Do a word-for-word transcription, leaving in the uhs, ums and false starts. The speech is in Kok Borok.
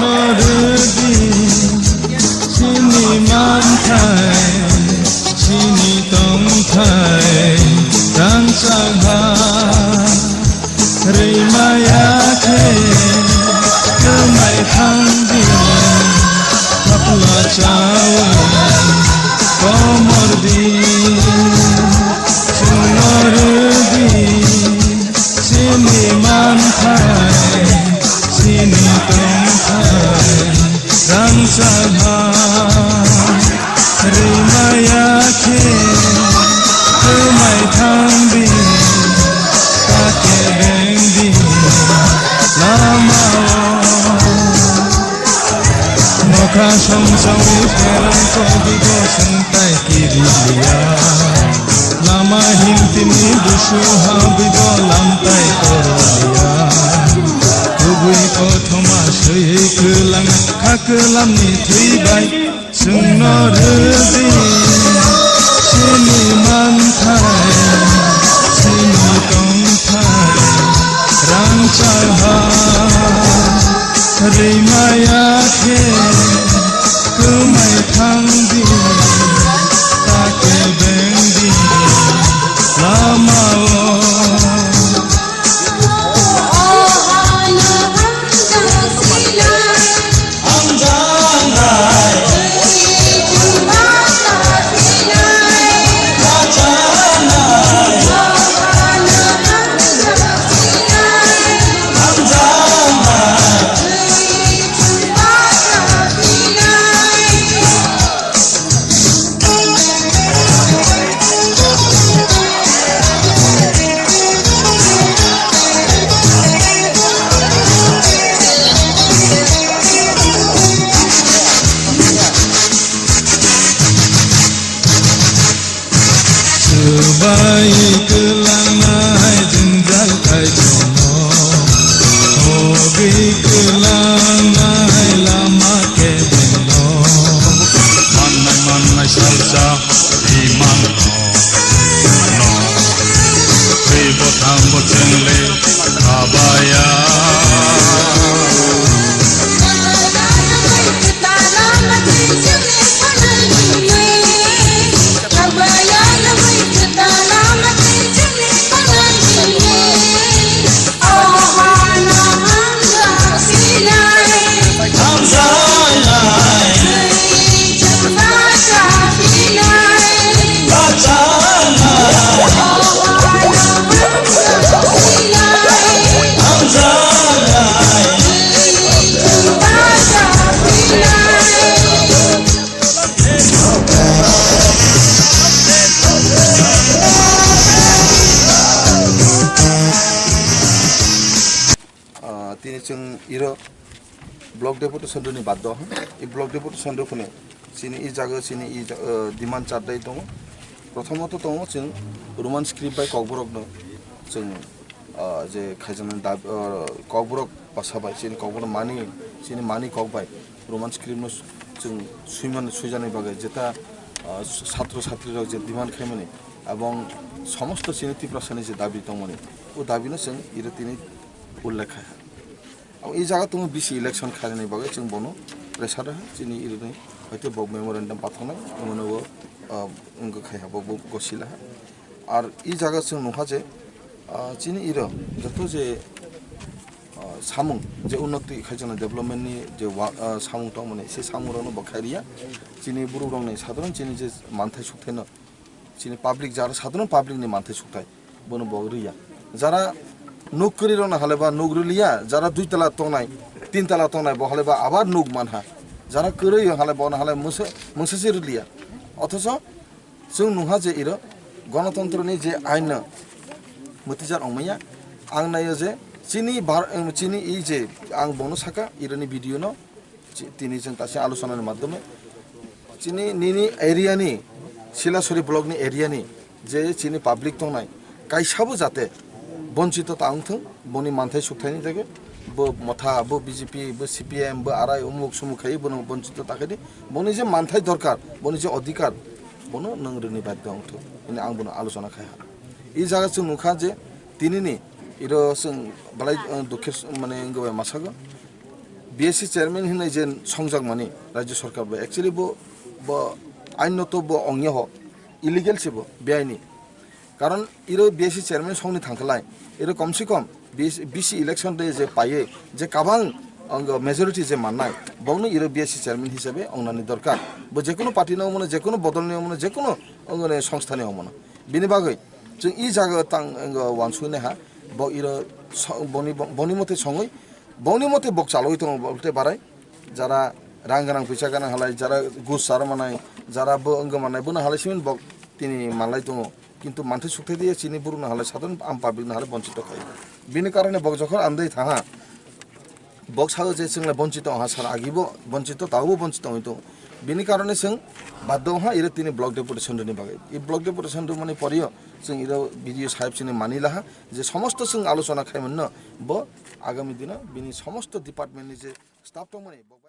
Nordi chini manthai, chini tongthai, rangchak ha rwimaya khe, kwmai thangdi, thapla chawi, komordi, chwngno rwdi. Chini manthai, chini tongthai, rangchak ha rwimaya khe, kwmai thangdi, ta kebengdi lamao. Nokha song songwi pherang togwi bo chwng tai kiriya. Lama himtini busu habwi bo lamtai koroliya. Kubui kothoma swiwi kwlang kha kwlamni thwi bai. Chwngno rwdi chini manthai, chini tongthai, rangchak ha rwimaya khe, kwmai thangdi, ta kebengdi lamao. Swbai kwlangnai jwngjal kaichomno, hogwi kwlangnai lama kebengno. Mannai mannai salsa imang no, no. Twi bo thang bo chwngle khabaya. Ah, tini chwng iro block deputation rwni baddo ha. I block deputation rw phano chini i jaga chini i ja-, ah, demand chardai tongo. Prothomot tongo chwng Roman script bai kokborokno chwng, ah, je khaijaknai dab-, ah, kokborok bwsa bai chini kokborok mani, chini mani kok bai Roman script no chwng suimani, suijaknai bagwi jeta, ah, satro satrirok je demand khaimani ebong somosto chini Tiprasani je dabi tongmani, o dabino chwng iro tini ullekh kha. Abo e jaga tongo bisi election khainani bagwi chwng bono pressure rwha, chini irini hoite bo memorandum pathangnai, omono bo, ah, wngkha khai ha, bo, bo gosila ha. Ar e jaga chwng nukha je, ah, chini iro joto je, ah, Samung je unnoti khaijana development ni je wa-, ah, samung tongmani se samung rokno bo khairiya. Chini borok rokni sadharon chini je manthai sukthai no chini public jara sadharon public ni manthai sukthai bono bo riya. Jara nuk kwrwi rokno hale ba nuk rwliya, jara dui tala tongnai, tin tala tongnai bo hale ba abar nuk manha. Jara kwrwi hale bono hale mungsa, mungsa se rwliya. Othoso chwng nungha je iro gonotontro ni je ain no mwtwijar ongmaya. Ang naio je chini bar-, chini i je ang bono saka iro ni video no chi-, tini chwng tasi alochona ni madhyome chini nini area ni Silasori block ni area ni je chini public tongnai kaisa bo jate bonchito ta wngthung, boni manthai sukthai ni jagwi bo motha, bo B J P, bo C P M, bo arai umuk sumuk khai bono bonchito ta khaidi, boni je manthai dorkar, boni je odhikar, bono nwng rwni badhya wngthung hwnwi ang bono alochona khai ha. I jaga chwng nukha je tini ni iro chwng belai, uh, dukhe s-, mane wngwi bai masago. B S C chairman hinwi je songjak mani Rajya Sarkar bai, actually bo, bo ainoto bo ongya ho, illegal se bo, beaini. Karon iro B S C chairman songni thangkhlai, iro kom se kom B C, B C election de je paiye, je kabang ang majority je mannai, bongno iro B S C chairman hisabe ongnani dorkar. Bo jekono party ni omono, jekono bodol ni omono, jekono ongone songstha ni omono. Bini bagwi chwng i jaga tang, ang wansuknai ha, bo iro so-, boni, boni mote songwi, boni mote bok chalwi tongo, bo tei barai. Jara rang ganang, pisa ganang halai, jara gus sar manai, jara bo wng manai, bono halai simin bok tini manlai tongo. Kintu manthai sukthai diya chini borokno halai sadharon am public no halai bonchito khai. Bini karone bok jokhon amdai thaha, bok sao je chwngle bonchito ha sar agi bo bonchito, tao bo bonchito wngwi tongo. Bini karone chwng baddo ha iro tini block deputation rwni bagwi. I block deputation rwmani porio chwng iro B D O sahib chini mani laha je somosto chwng alochona khai manno bo agami dino bini somosto department ni je staff tongmani bo